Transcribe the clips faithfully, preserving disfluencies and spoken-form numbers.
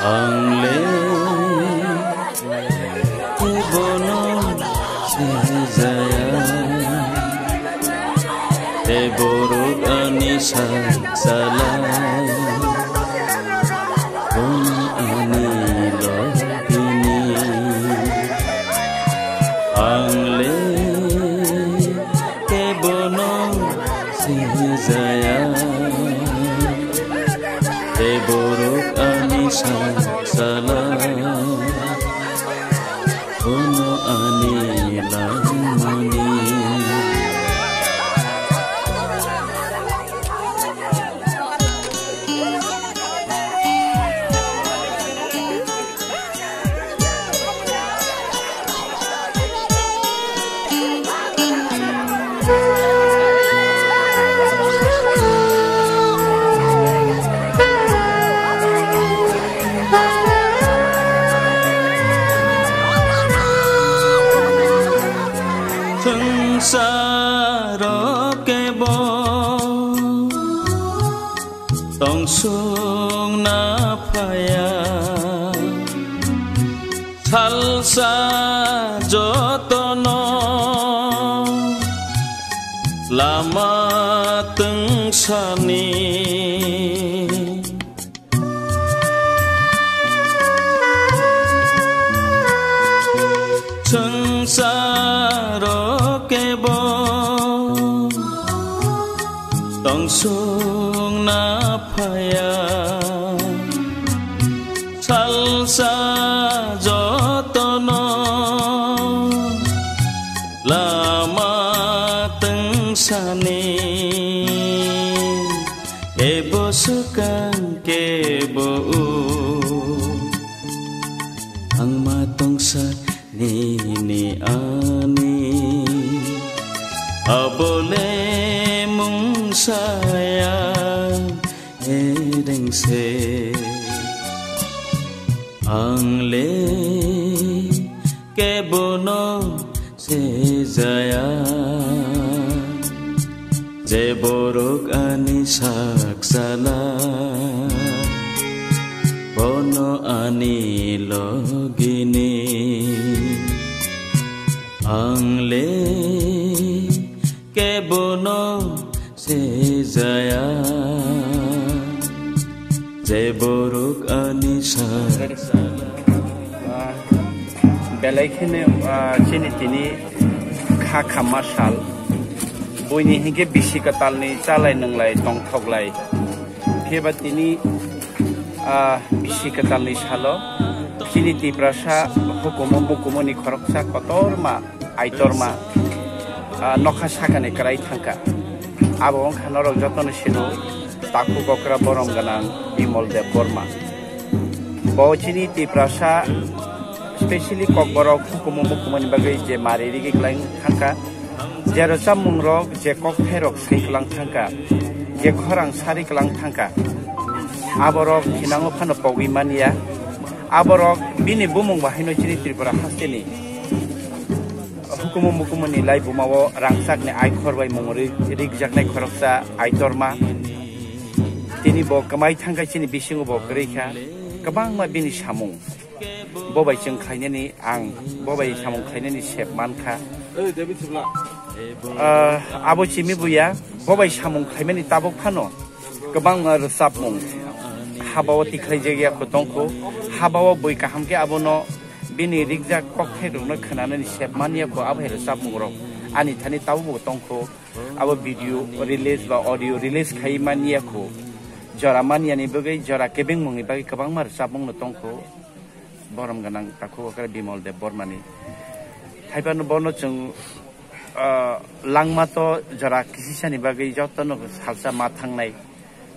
Ang le bono sijaya, tei borok ani sak chala, bono ani logini. Ang le kebono sijaya, tei borok ani sak chala, bono ani langmani. Swngcharo kebo tongsukna phaiya, salsa jotono lama twngsani. Swngcharo kebo tongsukna phaiya, salsa jotono lama twngsani. Kebo swkang kebo o, ang ma tongsa nini ani, abole mungsaya erengse. Ang le kebono sejaya, je borok ani sak chala, bono ani logini. Ang le kebono sejaya, je borok ani sak. Ah, belai kheno, ah, chini tini kha khamma sal. Buini hinkhe bisi kwtalni chalai nwnglai tongthoklai. Phiya ba tini, ah, bisi kwtalni salo chini Tiprasa hukumu bukumuni khoroksa kotorma Aitorma, ah, nokha sakani kwrai thangkha. Abo wngkha norok jotono sino takhuk okra borom gwnang Bimol Deb Borma. Bo chini Tiprasa, specially Kokborok hukumu mukumuni bagwi je mari rigi kwlai thangkha. Je rwchapmungrok, je kokthairok sai kwlang thangkha, je khorang sari kwlang thangkha, aborok thinango phano pogwi manya. Aborok bini bumung bahaino chini Tripura hasteni hukumu mukumuni laibumao rangchakni aikhor bai mung ri-, rikjaknai khoroksa Aitorma. Tini bo kwmai thangkha, chini bisingo bo kwrwi kha. Kwbangma bini samung. Bo bai chwng khlainani ang, bo bai samung khlainani sep mankha. Ah, abo chimi buya, bo bai samung khlaimani tabuk phano kwbangma rwchapmung habao tikhlaijak ya kho tongkho. Habao bui kaham khe abono bini rikjak kokthairokno khwnanani sep man ya kho, abo hai rwchapmungrok ani thani tabukbo tongkho. Abo video release ba audio release khai man ya kho. Jora man yani bagwi, jora kebengmungni bagwi kwbangma rwchapmungno tongkho. Borom gwnang takhuk okra Bimol Deb Bormani. Haiphano bono chwng Ah, langma to jora kisisani bagwi jotono salsa ma thangnai.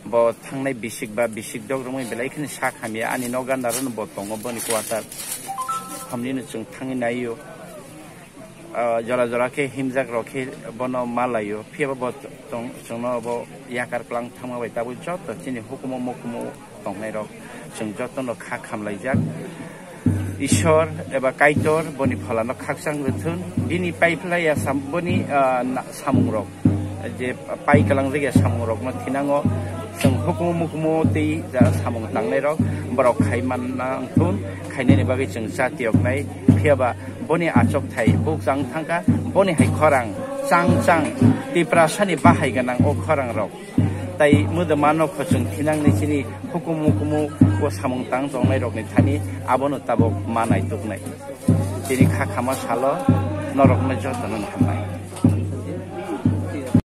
Bo thangnai bisik ba bisik dok romwi belai kheno sak hamya. Ani nok ganda rono bo tongo boni quarter. Hamnino chwng thangwi naio. Ah, jora jora khe himjak rok khe bono ma laio. Phiya bo tong-, chwngno bo yakar klang thangma bai tabuk joto chini hukumu mukumu tongnairok chwng jotono kha khamlaijak. Ishwar eba Kaitor boni pholano khakchang rwthun. Bini paiphilaiya sam-, boni, ah, na-, samungrok, je pai kalangjak ya samungrokno thinango chwng hukumu mukumu tei ja samung tangnairok borok khai manna wngthun, khainani bagwi chwng cha tiyoknai. Phiya ba boni achok thai bukchang thangkha, boni hai khorang chang chang Tiprasani bahai gwnang o khorangrok. Tai mudama no khochwng thinangni chini hukumu hukumu o samung tang tongnai rokni thani abono tabok ma naituknai. Chini kha khama salo norokno jotono hambai.